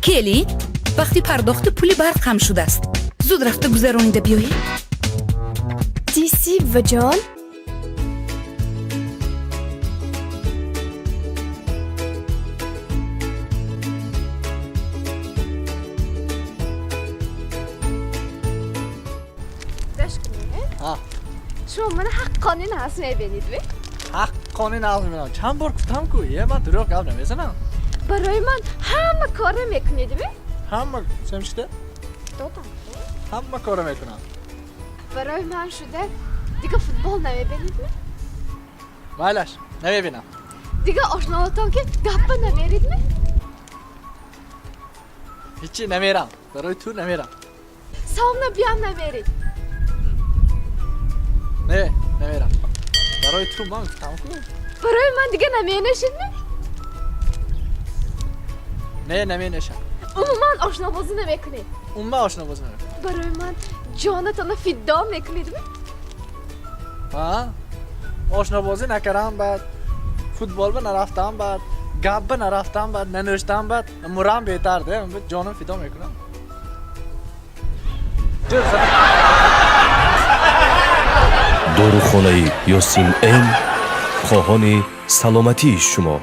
Келин, вақти пардохти пули барқ ҳам шудааст. Зуд рафта гузаронида биёед. Диси, буваҷон. Гӯш кунед. Ҳа. Шумо мана ҳаққони нағз мебинед, ве? Ҳаққони нағз мебинам. Чанд бор гуфтам ку, е, ман дурӯғ гап намезанам. Барои ман ҳама корро мекунед, ве? Ҳама семшида. Додам. Ҳама корро мекунам. Барои ман шуда дига футбол намебинед, ме? Майлаш, намебинам. Дига ошноатон ки гаппа намерид, ме? Ҳичи намерам, барои ту намерам. Савна биям намерид? Не, намерам, барои ту ман гуфтам ку. Барои ман дига наменашид, ме? Не, наменешам. Умуман ошнобозӣ намекунед? Умуман ошнобозӣ намекунам. Барои ман ҷонатонро фидо мекунед, ме? Ҳа, ошнобозӣ накардам, баъд футболба нарафтам, баъд гапба нарафтам, баъд нанӯштам, баъд мурам беҳтар де, ҷонам фидо мекунам. Ҷур. Дорухонаи Ёсин М хоҳони саломатии шумо.